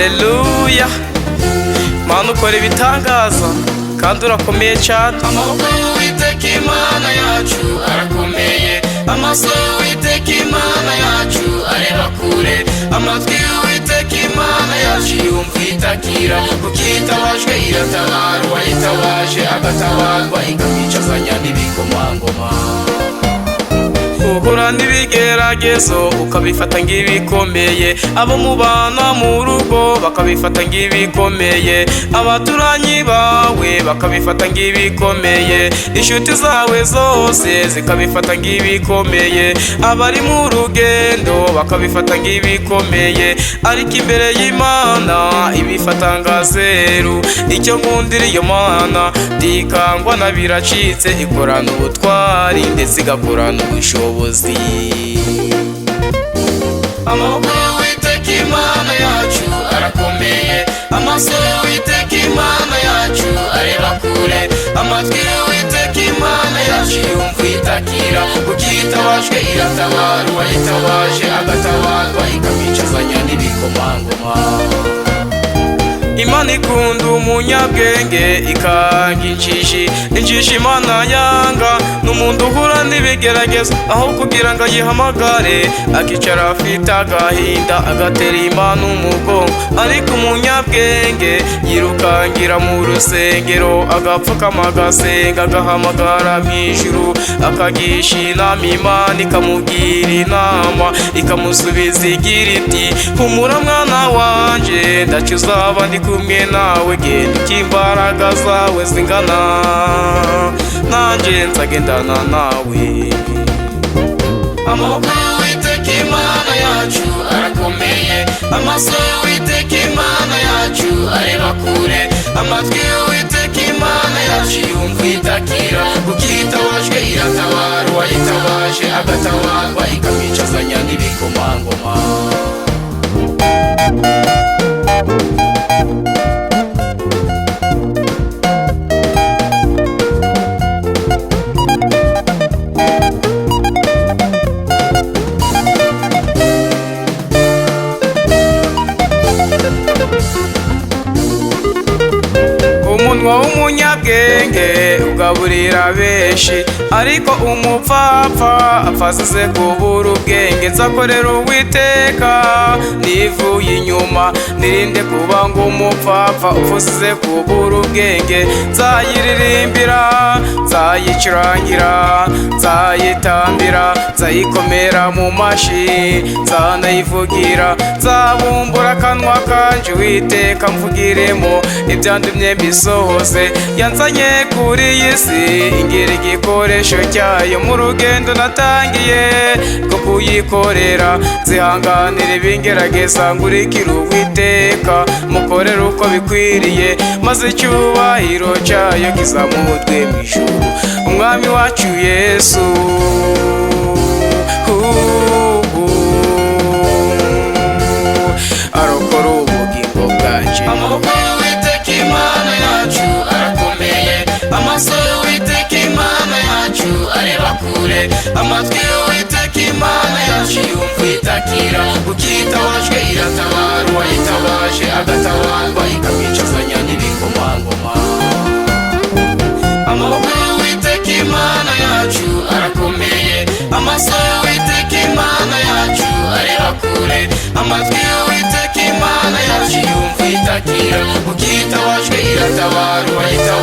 Haleluya! Mana, ukora ibitangaza kandi urakomeye cyane. Amaboko y'Uwiteka Imana yacu arakomeye, amaso y'Uwiteka Imana yacu areba kure, amatwi y'Uwiteka Imana yacu yumva itakira. Kuko itabajwe iratabara, uwayitabaje agatabarwa, ikamwicazanya n'ibikomangoma. Uhura n'ibigeragezo ukabifata nk'ibikomeye, abo mubana mu rugo bakabifata nk'ibikomeye, abaturanyi bawe bakabifata nk'ibikomeye, inshuti zawe zose zikabifata nk'ibikomeye, abari mu rugendo bakabifata nk'ibikomeye, ariko imbere y'Imana ibifata nka zeru. Icyo nkundira iyo Mana, ntikangwa na biracitse, ikorana ubutwari ndetse igakorana ubushobozi. Amaboko y'Uwiteka Imana yacu arakomeye, amaso y'Uwiteka Imana yacu areba kure, amatwi y'Uwiteka Imana yacu yumva itakira. Kuko itabajwe iratabara, uwayitabaje agatabarwa, ikamwicazanya n'ibikomangoma. Imana ikunda umunyabwenge, ikanga injiji. Injiji Imana yanga ni umuntu uhura n'ibigeragezo, aho kugira ngo ayihamagare akicara afite agahinda, agatera Imana umugongo. Ariko umunyabwenge yirukangira mu rusengero, agapfukama, agasenga, agahamagara mu ijuru, akagisha inama Imana, ikamubwira inama, ikamusubiza igira iti: "Humura mwana wanje, ndacu uzaba ndi kumwe nawe, genda uko imbaraga zawe zingana, nanjye nzagendana nawe." Amaboko y'Uwiteka Imana yacu arakomeye, amaso y'Uwiteka Imana yacu areba kure, amatwi y'Uwiteka Imana yacu yumva itakira. Kuko itabajwe iratabara, uwayitabaje agatabarwa, ikamwicazanya n'ibikomangoma. Umunwa w'umunyabwenge ugaburira benshi, ariko umupfapfa apfa azize kubura ubwenge. Nzakorera Uwiteka nivuye inyuma, nirinde kuba ngo umupfapfa upfa uzize kubura ubwenge. Nzayiririmbira, nzayicurangira, nzayitambira, nzayikomera mu mashi, nzanayivugira. Nzabumbura akanwa kanje, Uwiteka mvugiremo, ibyandumye mbisohoze. Yanzanye kuri iyi si, ingira igikoresho cyayo mu rugendo natangiye rwo kuyikorera. Nzihanganira ibingerageza, nkurikire Uwiteka, mukorere uko bikwiriye, maze icyubahiro cyayo kizamurwe mu ijuru. Umwami wacu Yesu arokora ubugingo bwanje. Amaboko y'Uwiteka Imana yacu arakomeye, amaso y'Uwiteka Imana yacu areba kure, amatwi y'Uwiteka Imana yacu yumva itakira. Kuko itabajwe iratabara, uwayitabaje agatabarwa, ikamwicazanya n'ibikomangoma. Amaboko y'Uwiteka Imana yacu arakomeye, amaso y'Uwiteka Imana yacu areba kure, amatwi y'Uwiteka Imana yacu yumva itakira. Kuko itabajwe iratabara, uwayitabaje